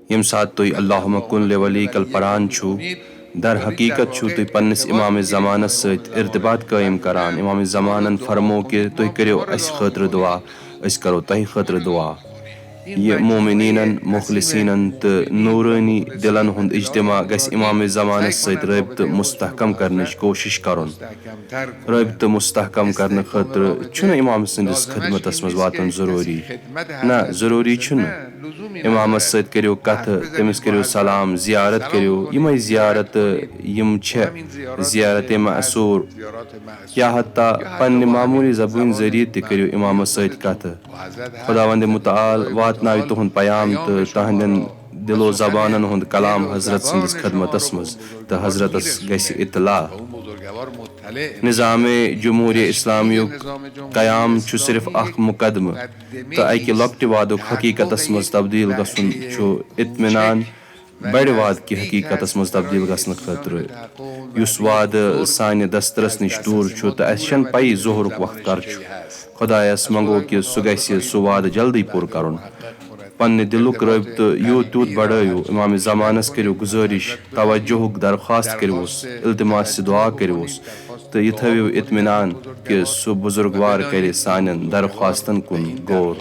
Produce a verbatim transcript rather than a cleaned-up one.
ییٚمہِ ساتہٕ تُہۍ اللہم کن لولیک پران چھِو، در حقیقت چھِو تُہۍ پننِس امام زمانس سۭتۍ ارتباط قٲیِم کران۔ امام زمانن فرموو کہِ تُہۍ کٔرِو اسہِ خٲطرٕ دعا، أسۍ کرو تۄہہِ خٲطرٕ دعا۔ یہِ مومنینن، مخلصینن تہٕ نورانی دلن ہُنٛد اجتماع گژھِ امام زمانس سۭتۍ رٲبطہٕ مستحکم کرنٕچ کوٗشش کرُن۔ رٲبطہٕ مستحکم کرنہٕ خٲطرٕ چھُنہٕ امام سٕنٛدِس خدمتس منٛز واتُن ضروٗری۔ نہ، ضروٗری چھُنہٕ۔ امامس سۭتۍ کٔرِو کتھٕ، تٔمِس کٔرِو سلام، زیارت کٔرِو۔ یِمے زیارتہٕ یِم چھےٚ زیارت معثور، یا حتیٰ پننہِ معموٗلی زبٲنۍ ذٔریعہٕ تہِ کٔرِو امامس سۭتۍ کتھٕ۔ خداوند متعال واتناوِ تُہُنٛد پیام تہٕ تہنٛدٮ۪ن دل و زبانن ہُنٛد کلام حضرت سٕنٛدِس خدمتس منٛز، تہٕ حضرتس گژھِ اطلاع۔ نظام جمہوریہ اسلامیُک قیام چھُ صرف اکھ مقدمہٕ، تہٕ اکہِ لۄکٹہِ وعدُک حقیقتس منٛز تبدیل گژھُن چھُ اطمینان بڑِ وعدٕ کہِ حقیقتس منٛز تبدیل گژھنہٕ خٲطرٕ، یُس وعدٕ سانہِ دسترس نِش دوٗر چھُ تہٕ اسہِ چھنہٕ پیی ظہورُک وقت کر چھُ۔ خدایس منگو کہِ سُہ گژھِ سُہ وعدٕ جلدی پوٗرٕ کرُن۔ پننہِ دلُک رٲبطہٕ یوٗت تیوٗت بڑٲیِو۔ امام زمانس کٔرِو گُزٲرِش، توجہُک درخواست کٔرِوس، التماس دعا کٔرِوس، تہٕ یہِ تھٲوِو اطمینان کہِ سُہ بزرگوار کرِ سانٮ۪ن درخواستن کُن غور۔